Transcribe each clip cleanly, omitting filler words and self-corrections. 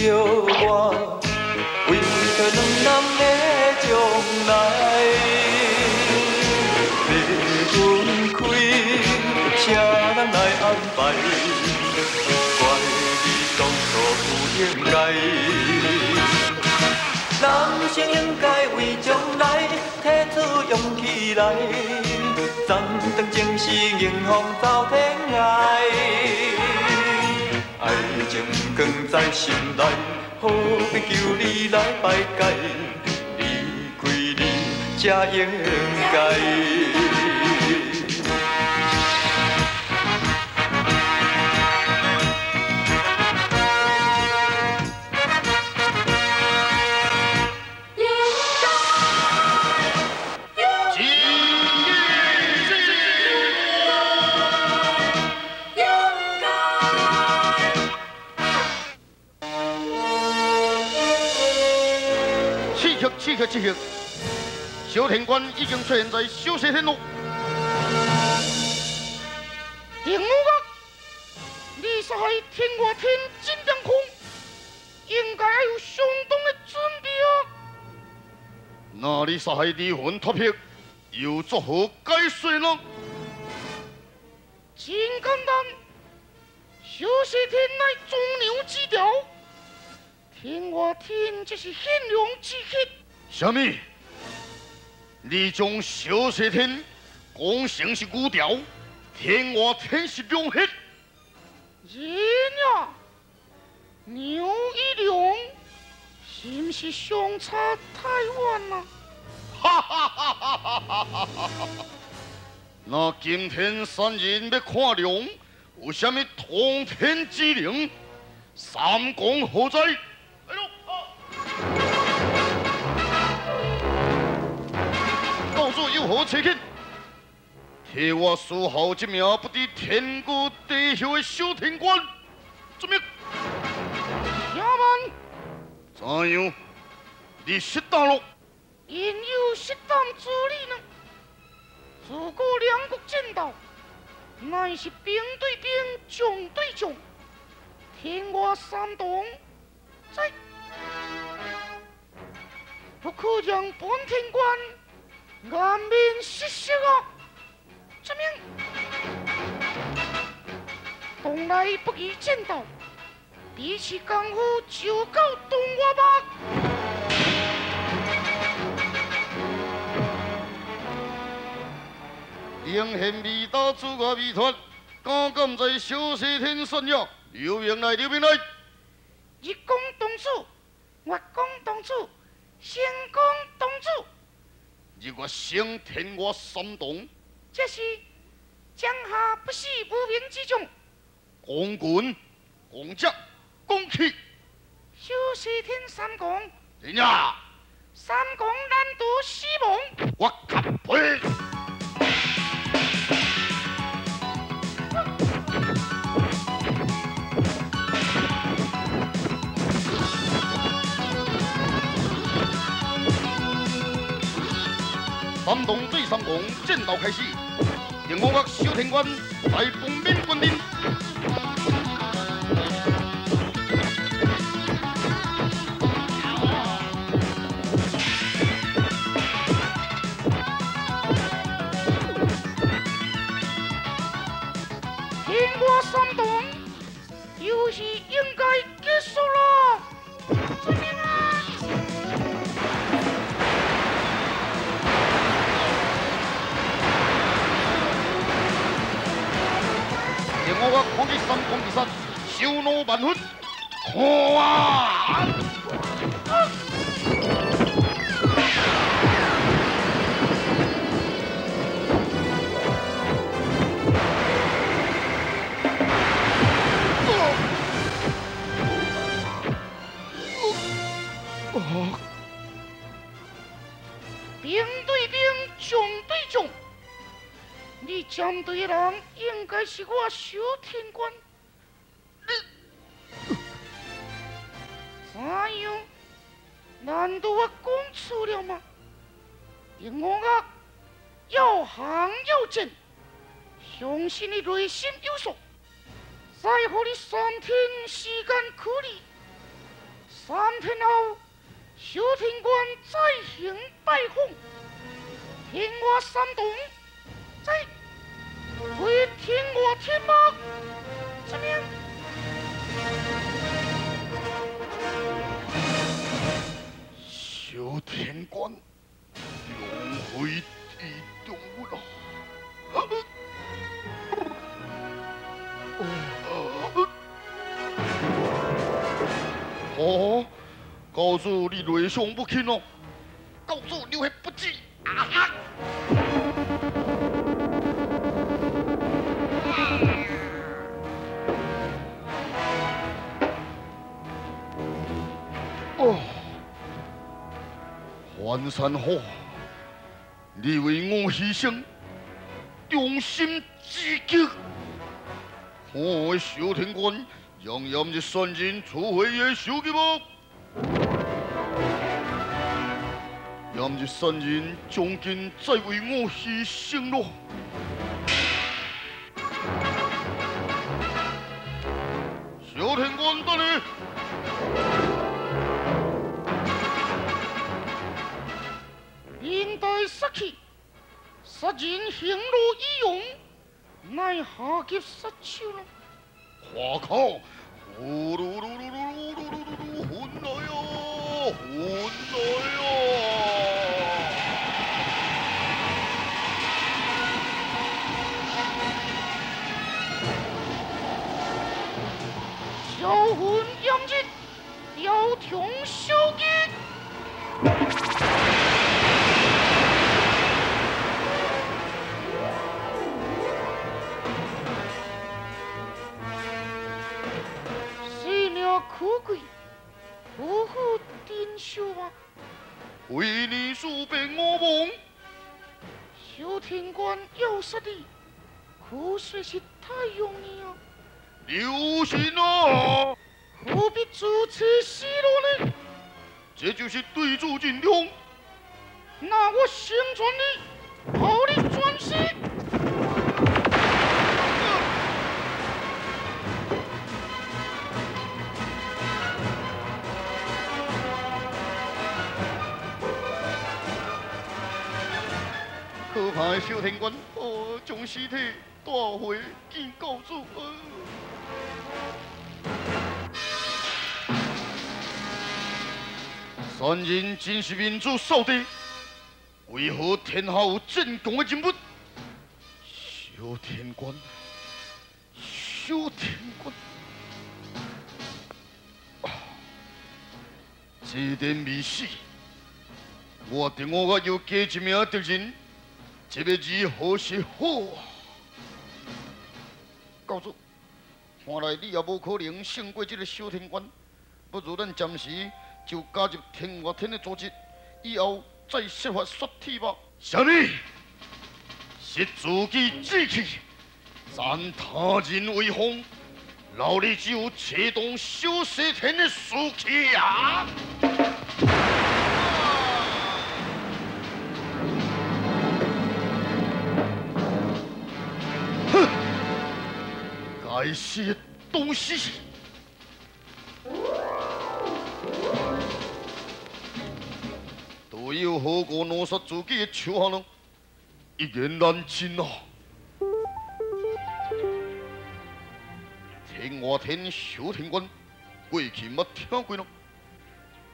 着我，为着两人的将来。欲分开，谁人来安排？怪你当初不应该。人生应该为将来，提出勇气来，斩断情丝，迎风走天涯。爱情藏在心内，何必求你来排解？离开你才应该。刺客，小天官已经出现在小西天了。丁五岳，你说系天外天真正空，应该有相当的准备啊。那你说系离魂脱魄，又作何解释呢？真简单，小西天乃中牛之条，天外天这是献龙之气。啥物？你将小西天讲成是牛条，天外天是龙血？人啊，牛与龙，是毋是相差太远啊？哈哈哈哈哈哈！那今天三人欲看龙，有啥物通天之能？三公何在？来喽！道主有何差遣？替我守候这名不知天高地厚的小天官，遵命。下慢。怎样？你失当了？因有适当之理呢。自古两国战斗，乃是兵对兵，将对将，天外三同在，不可让本天官颜面失色啊！遵命。从来不宜战斗，比起功夫就到东外吧。灵现未到，诸葛未脱，敢敢在小西天炫耀？留名来，留名来！日光东主，月光东主，星光东主。日月星天我三同。这是江下不是无名之将。公军、公将、公气。小西天三公。怎样？三公难逃死亡。我靠！呸！三同对三公，战斗开始。丁五岳小天官来帮免军阵。天外三同，游戏应该结束了。遵命啊！我看见三公之杀，羞怒万分，看啊！兵对兵，将对将。你针对的人应该是我小天官。你怎样？难道我讲错了吗？丁五岳要行要战，相信你内心有数。再予你3天时间考虑， 3天后，小天官再行拜访，天外山洞，在为天外天马，怎么样？小天官，浪费地中物啊！哦，高主你内伤不轻哦，高主流血不止啊！哦，翻山虎，你为我牺牲，忠心至极。我小天官将严日三人处回的手机无？严日三人将近再为我牺牲咯。小天官等你。面对杀气，杀人行路以勇，乃下级杀手咯。我靠！呼噜噜噜噜噜噜噜噜，混来哟，混来哟！销魂炎日，雕虫小技。富贵，夫妇珍惜啊！为你输变我亡。小天官要杀你，可说是太容易啊！留心啊！何必如此奚落呢？这就是对主尽忠。那我成全你，保你全死。可怕的小天官，哦，将尸体带回见教主。三人真是民主扫地，为何天下有战强的人物？小天官，小天官，这点未死，我定我又加一名敌人。这个如何是好啊？教主，看来你也无可能胜过这个小天官，不如咱暂时就加入天外天的组织，以后再设法杀铁吧。啥物？失自己志气，斩他人为风，老你只有策动小西天的士气啊！该死的东西！都有何故拿杀自己的手下呢？一言难尽啊！天外天，小天官，过去捌听过咯，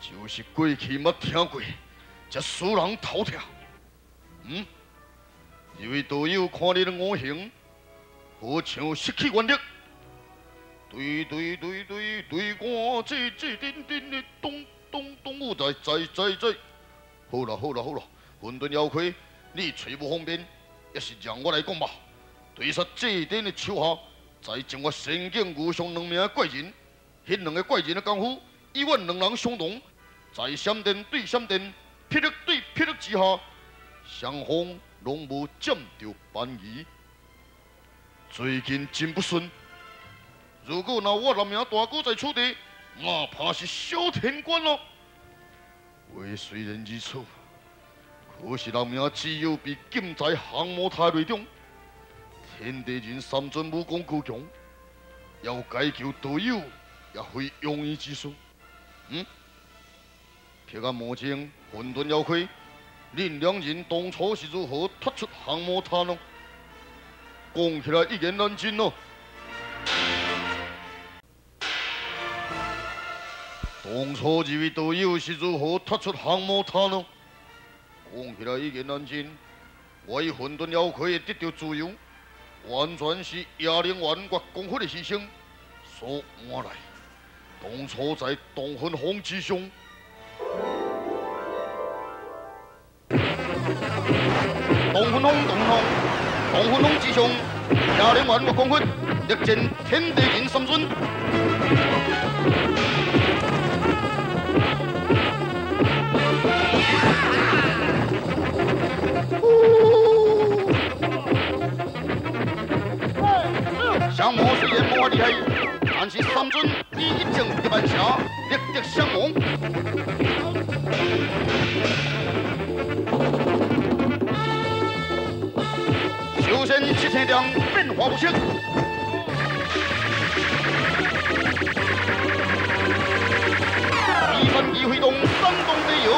就是过去捌听过，才使人头痛。嗯，这位道友看你的五行，好像失去原力。对对对对对，我这这阵阵的咚咚咚，我在在在在。好了好了好了，混沌妖亏，你揣无方便，也是让我来讲吧。对杀这顶的手下，在将我仙境遇上两名怪人，彼两个怪人的功夫与阮两人相同，在闪电对闪电，霹雳对霹雳之下，双方拢无占著便宜。最近真不顺，如果若我南明大哥在此地，那怕是小天官咯。话虽然如此，可是人命只有被禁在降魔台内中。天地人三尊武功高强，要解救道友也非容易之事。嗯，黑暗魔镜，混沌妖魁，恁两人当初是如何脱出降魔塔呢？讲起来一言难尽咯。当初这位道友是如何脱出降魔塔呢？讲起来一言难尽。我以混沌妖魁会得到自由，完全是夜灵丸月光佛的牺牲所换来。当初在东云峰之上，东云峰，东云峰，东云峰之上，夜灵丸月光佛力战天地人三尊。降魔虽然无法厉害，但是三尊以一将敌万城，力敌降魔。修仙七星剑变化无常，一分一挥动，山东地摇。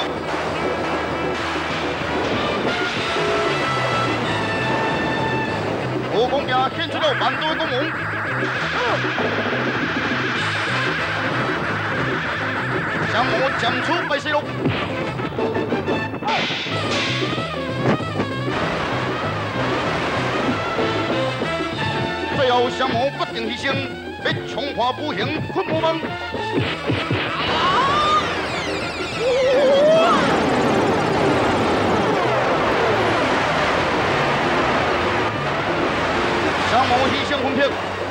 何公也献出了万多的光芒，降魔斩出白石路，最后降魔决定牺牲，要冲破无形困魔网。降魔牺牲魂魄，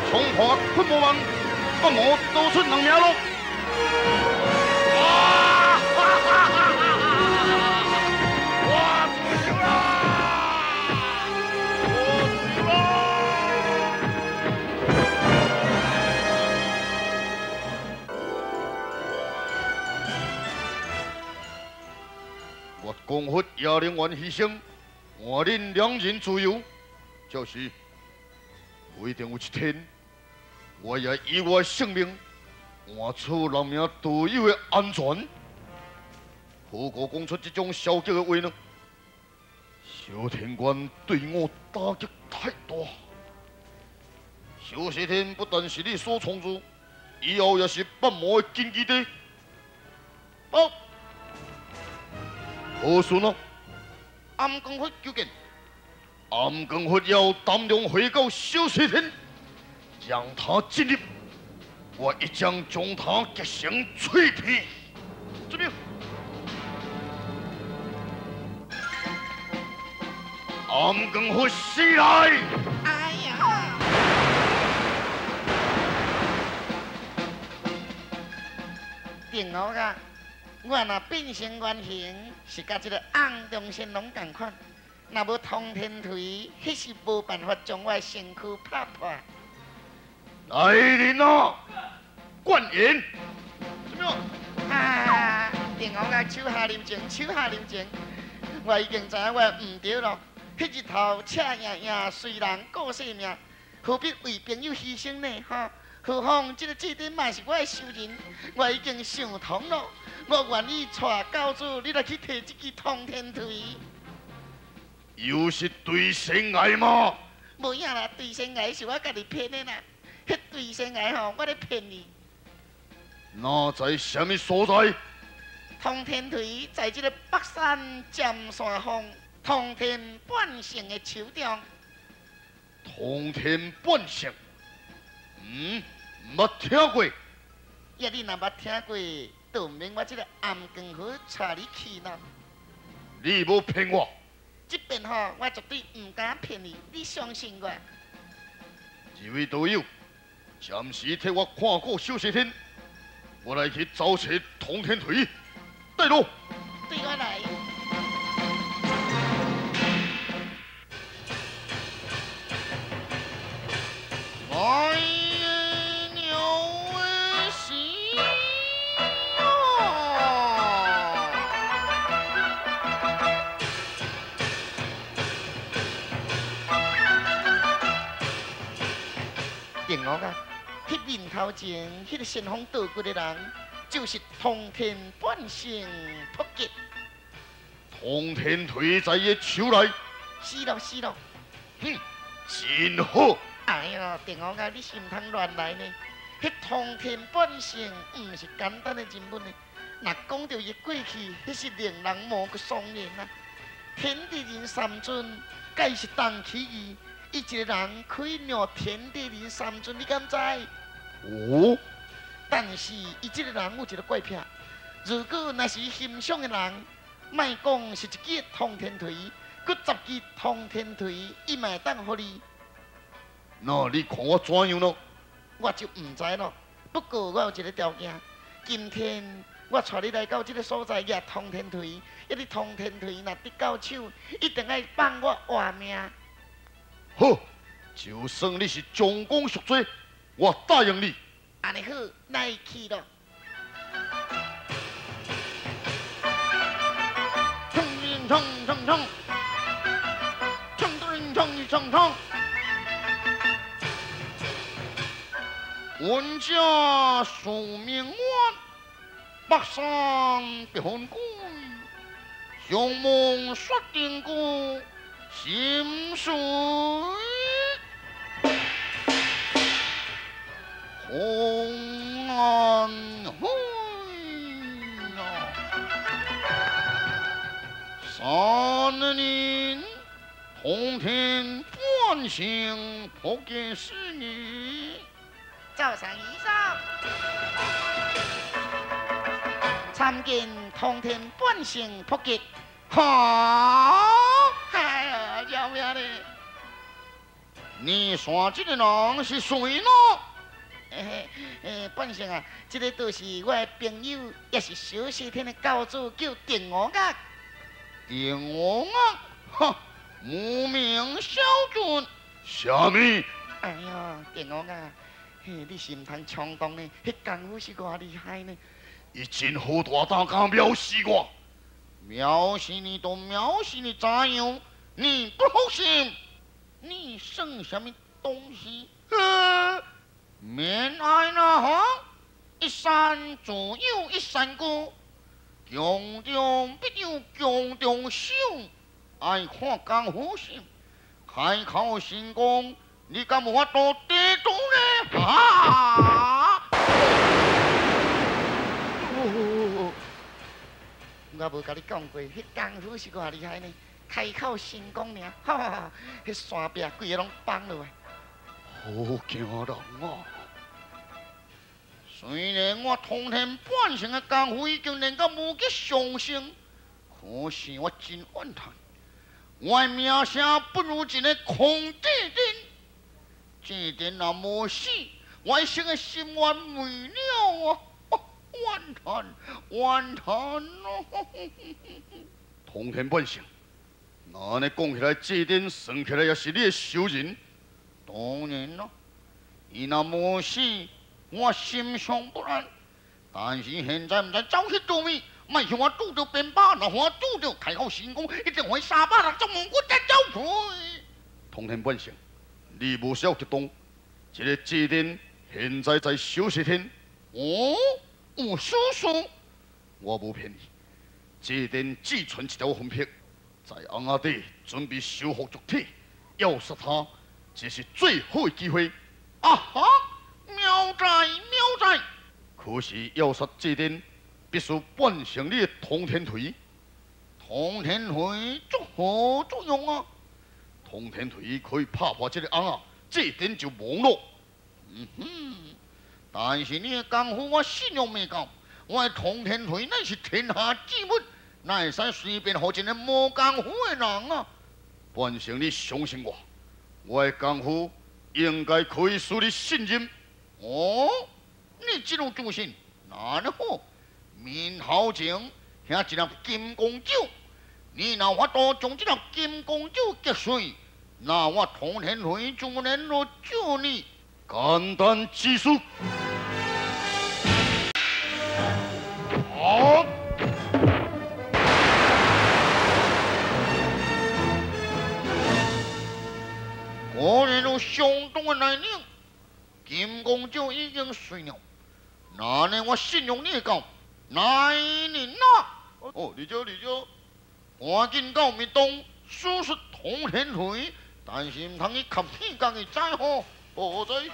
冲破困魔网，恶魔逃出人命咯！我自由啦！我自由啦！月光佛夜灵丸牺牲，换恁两人自由，就是。不一定有一天，我也以我的性命换取人命道友的安全。何故讲出这种消极的话呢？小天官对我打击太大。小西天不但是你所创造，以后也是北魔的根基地。报，何事呢？暗光佛求见。暗光佛要胆量回到小西天，让他进入，我一将将他击成碎片。这边，暗光佛死来！哎呀！定我啊，我若变成原形，是佮这个暗中神龙仝款。若无通天锤，彼是无办法将我的身躯拍破。来人啊！灌言，怎么样？啊！定王啊，手下留情，手下留情。我已经知影我毋对咯。彼日头赤赢赢，随人顾性命，何必为朋友牺牲呢？吼！何况这个祭奠嘛是我的仇人，我已经想通咯。我愿意带教主你来去提这支通天锤。又是对身爱吗？无影啦，对身爱是我家己编的啦。彼对身爱吼，我咧骗你。那在啥物所在？通天锤在这个北山尖山峰通天半圣的手中。通天半圣？嗯，毋捌听过。呀，你若捌听过，就毋免我这个暗光佛带你去啦。你无骗我。这遍吼，我绝对毋敢骗你，你相信我。这位道友，暂时替我看顾小西天，我来去找找通天锤，带路。对我来。爱的鸟的心定我啊！彼面头前，彼个仙风道骨的人，就是通天半圣扑吉。通天锤在伊手内。是咯是咯，哼，真好。哎哟，定王啊，你是毋通乱来呢？彼通天半圣毋是简单的人物呢。若讲著伊过去，彼是令人毛骨悚然啊！天地人三尊，皆是同起义，伊一个人可以让天地人三尊，你敢知？哦。但是伊这个人有一个怪癖，如果若是伊欣赏的人，莫讲是一支通天锤，阁十支通天锤，伊嘛会当予你。那你看我怎样咯？我就毋知咯。不过我有一个条件，今天我带你来到这个所在，举通天锤，一日通天锤若得到手，一定爱放我活命。好，就算你是将功赎罪，我答应你。按呢好，来去咯。冲冲冲冲，冲冲冲冲冲。阮家宿命远，北山别魂归，相望雪定过，心碎红安辉啊！三年通天半圣破解事业。早上医生，参见通天半圣普吉。哈！哎呀，要命咧！你说这个人是谁呢？半圣啊，这个就是我的朋友，也是小西天的教主，叫定王啊。定王啊！哈，无名小卒。啥物？哎呀，定王啊！嘿，你是毋通冲动呢？彼功夫是偌厉害呢？伊真好大胆，敢藐视我？藐视你都藐视你怎样？你不服心？你算啥物东西？免爱啦哈！一山自有一山高，强中必有强中手，爱看功夫心，开口成功。你敢有法度抵挡呢？啊！我无共你讲过，彼功夫是偌厉害呢？开口成功尔，哈哈！彼山壁规个拢崩落来，好惊人啊！虽然我通天半圣的功夫已经练到无极上乘，可是我真怨叹，我的名声不如一个空地人。这阵若无死，我一生的心愿未了啊！怨叹，怨叹哦！通天半圣，那按呢讲起来，这阵算起来也是你的仇人。当然咯，伊若无死，我心伤不安。但是现在毋知走去倒位，莫向我拄著边巴，若予我拄著开口成功，一定予伊360毛骨才走开。通天半圣。你无需要激动，这个祭奠现在在小西天。哦，有事事，我无骗你。祭奠只存一条魂魄，在甕仔底准备修复肉体，要杀他，这是最好的机会。啊哈，妙哉妙哉！可是要杀祭奠，必须变成你的通天锤。通天锤作何作用啊？通天锤可以拍破这个甕仔，这点就亡了。嗯哼，但是你的功夫我信用未够，我的通天锤乃是天下之物，哪会使随便予一个无功夫的人啊？变成你相信我，我的功夫应该可以使你信任。哦，你真有自信，那呢好，面头前遐一粒金刚咒。你若有法度将这粒金刚咒击碎，那我通天锤自然就救你。简单之事。好。果然有相当的能力，金刚咒已经碎了。那呢，我信用你会到，来人呐！哦，你这你这，赶紧到密洞搜出通天锤，但是毋通去合天家己知吼。哦，知知。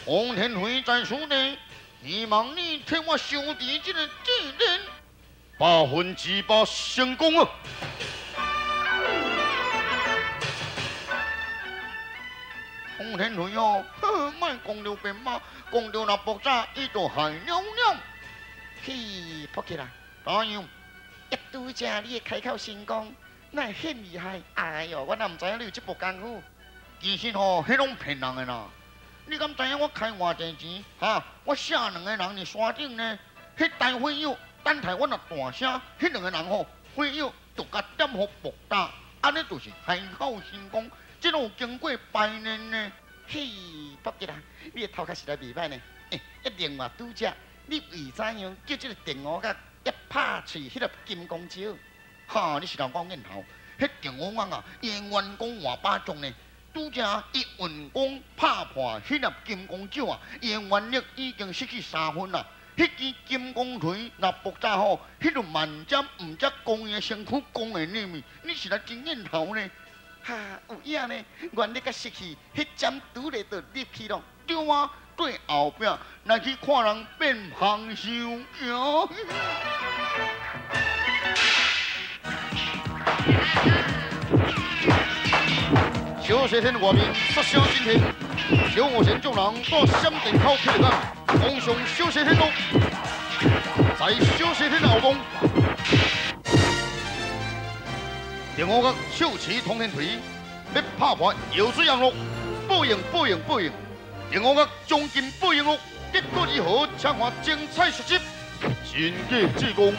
通天锤在此呢，希望你替我修持这个剑练，100%成功啊！通天锤哦，呵，莫讲著变马，讲著若爆炸，伊就害了了。嘿，扑起来，怎样？一拄则你的开口成功，哪会遐厉害？哎哟，我哪毋知影你有这步功夫。其实吼，彼拢骗人的啦。你敢知影我开偌济钱？哈，我写两个人伫山顶呢，彼台火药，等待我若大声，彼两个人吼，火药就共点予爆炸，按呢就是开口成功。这拢有经过排练呢。嘿，博吉啦，你的头壳实在袂歹呢。欸，另外拄则，你为怎样叫这个电乌仔一拍碎彼粒金刚石？哈，你是人讲瘾头，彼电乌仔啊，伊的员工换把将呢。拄则伊运功拍破彼粒金刚石啊，伊的原力已经失去三分啦。彼支金刚锤若爆炸吼，彼就万针毋则光伊的身躯光会入去。你是来真瘾头呢？哈，有影呢，原力甲失去，彼针拄咧就入去咯。对啊，对后壁来去看人变芳香哟。小西天外面杀声震天，小五仙众人带闪电口起来讲，攻上小西天路，在小西天后宫。电乌甲手持通天锤，欲拍破药水红路，报应报应报应！电乌甲将近报应咯，结果如何？请看精彩续集，真假济公。